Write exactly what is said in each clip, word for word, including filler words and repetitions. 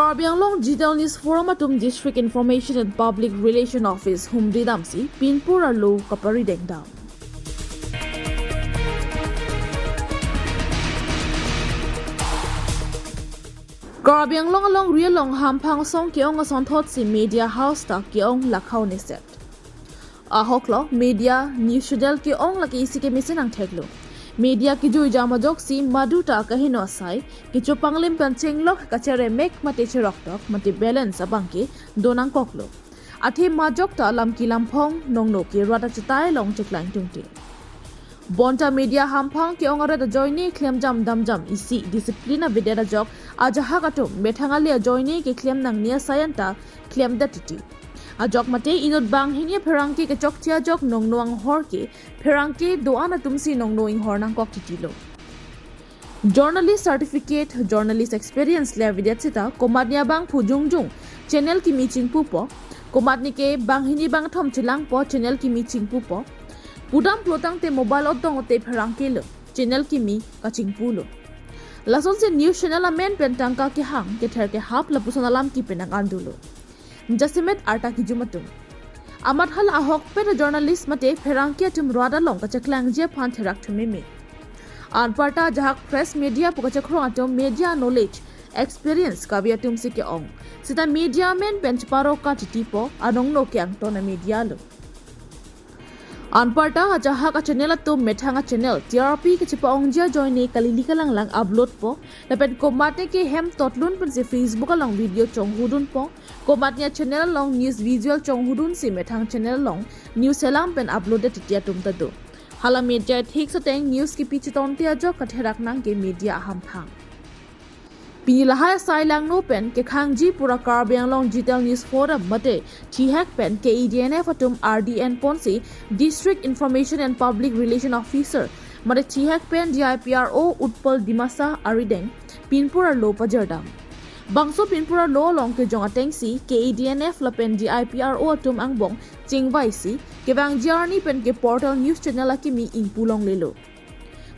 Karbi Anglong Digital News Forum atum District Information and Public Relation Office humri damsi pinpur arlo kaparideng dam. Karbi Anglong alongri along hamphang asong ke-ong asonthotsi media house ta ke-ong lakhau neset. Ahoklo media news channel ke-ong lake isi kemesen angtheklo. Media kejui jam ajoksi maduta kaheno asai, kechopanglim pen chenglok kacheremek mate cheroktok mate balance abangke donangkoklo. Athe majok ta lam kelam phong nongno ke rat achetai along cheklang tungte. Bonta media hamphang ke-ong arat ajoine klem jam dam jam isi discipline avedet ajok ajahak atum methang ale ajoine keklem nangne asai anta klemdet titi. Ajok mate inut banghini pherangke kechokche ajok nongno anghor ke pherangke do-an atumsi nongno inghor nangkok titilo. Journalist certificate, journalist experience le avedet seta komatne abangphu jongjong channel kimi chingpupo, komatne ke banghini bangthom chelangpo channel kimi chingpupo. Pudam plotangte mobile odong ote pherangke lo channel kimi kachingpulo. Lasonsi news channel amen pen tangka kehang kether kehap lapuson alam kepi nang-an dolo. Jasemet arta kejum atum. Amat hala ahok pen journalist mate pherangke atum rat along kacheklangji aphan therak thumeme. Anparta ajahak press media pu kachekrong atum media knowledge, experience kave atumsi ke-ong. Seta media amen pen cheparo katitipo anongno ke angton amedia lo. Anparta ajahak achannel atum methang achannel T R P kachepa-ongji ajoine kalili kalanglang uploadpo. Lapen komatne ke hem totlun pensi Facebook along video chonghudunpo. Komatne achannel along news visual chonghudunsi methang channel along news selam pen uploaddet titi atum ta do. Hala media ethics ateng news kipi chetonte ajok katherak nang ke media ahamphang. Pini lahai asai langno pen kekhangji pura Karbi Anglong Digital News Forum mate THAC pen K A D N F atum R D N ponsi District Information and Public Relation Officer mate THAC pen D I P R O Utpal Dimasa arideng pinpur arlo pajir dam. Bangso pinpur arlo along kejong atengsi K A D N F lapen D I P R O atum angbong chingvaisi kevangji arni pen ke portal news channel akimi ingpu longlelo.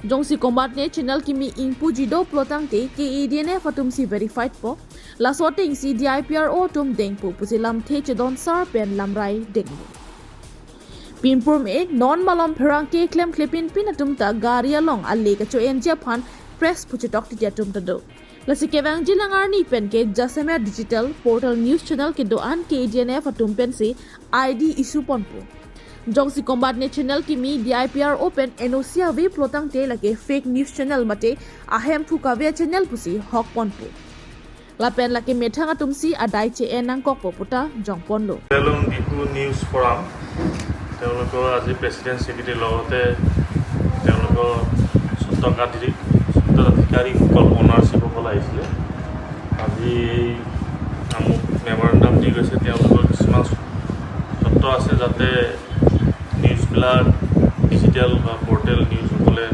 Jongsi komatne channel kimi ingpuji do plotangte K A D N F atumsi verified po. Laso atengsi D I P R O atum dengpo pusi lamthe chedon sar pen lamrai denglo. Pinpur me non malom pherangke klemkle pinpin atum ta gari along ale kacho-enji aphan press puchetok titi atum ta do. Lasi kevangji lang arni pen ke jasemet digital portal news channel kedo-an K A D N F atum pensi I D issue ponpo. Jongsi komatne channel kimi D I P R O pen N O C ave plotangte lake fake news channel mate ahemphu kave channel pusi hok ponpo. Lapen lake methang atumsi adai che-en nangkokpo puta jongponlo. Karbi Anglong Dipu News Forum, তেওঁলোকৰ আজি প্ৰেচিডেণ্ট ছেক্ৰেটাৰীৰ লগতে তেওঁলোকৰ স্বত্বাধিকাৰী, স্বত্বাধিকাৰীসকল, অনাৰশ্বিপসকল আহিছিলে। আজি এই আমুক মেমৰেণ্ডাম দি গৈছে, তেওঁলোকৰ কিছুমান চৰ্ত আছে যাতে নিউজবিলাক ডিজিটেল বা পৰ্টেল নিউজসকলে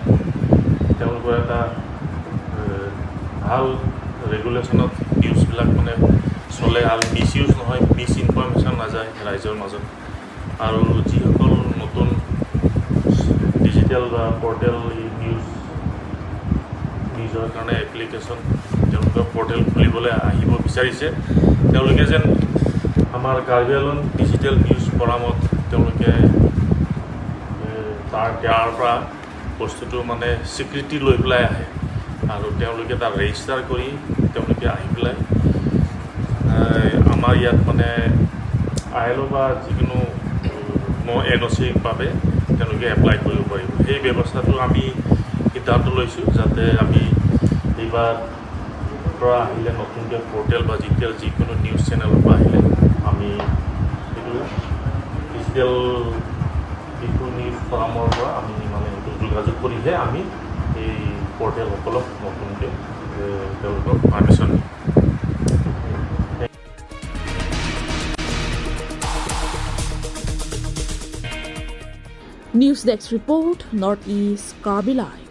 তেওঁলোকৰ এটা, এ, ভাল ৰেগুলেশ্যনত নিউজবিলাক মানে চলে আৰু মিছ ইউজ নহয়, মিছ ইনফৰমেশ্যন নাযায় ৰাইজৰ মাজত। আৰু যিসকল নতুন ডিজিটেল বা পৰ্টেল এই নিউজ, নিউজৰ কাৰণে এপ্লিকেশ্যন, তেওঁলোকৰ পৰ্টেল খুলিবলৈ আহিব বিচাৰিছে, তেওঁলোকে যেন আমাৰ কাৰ্বি আংলং ডিজিটেল নিউজ ফৰামত তেওঁলোকে, এ, তাৰ, ইয়াৰ পৰা বস্তুটো মানে স্বীকৃতি লৈ পেলাই আহে আৰু তেওঁলোকে তাত ৰেজিষ্টাৰ কৰি তেওঁলোকে আহি পেলাই, এ, আমাৰ ইয়াত মানে আই এল অ' বা যিকোনো, উম, এন অ' চিৰ বাবে তেওঁলোকে এপ্লাই কৰিব পাৰিব। সেই ব্যৱস্থাটো আমি সিদ্ধান্ত লৈছোঁ যাতে আমি এইবাৰ পৰা আহিলে, নতুনকৈ পৰ্টেল বা ডিজিটেল যিকোনো নিউজ চেনেলৰ পৰা আহিলে আমি এইটো ডিজিটেল ডিফু নিউজ ফৰামৰ পৰা আমি মানে এইটো যোগাযোগ কৰিহে আমি এই পৰ্টেলসকলক নতুনকৈ, এ, তেওঁলোকক পাৰ্মিশ্যন দিম। News Desk Report, North East Karbi Live.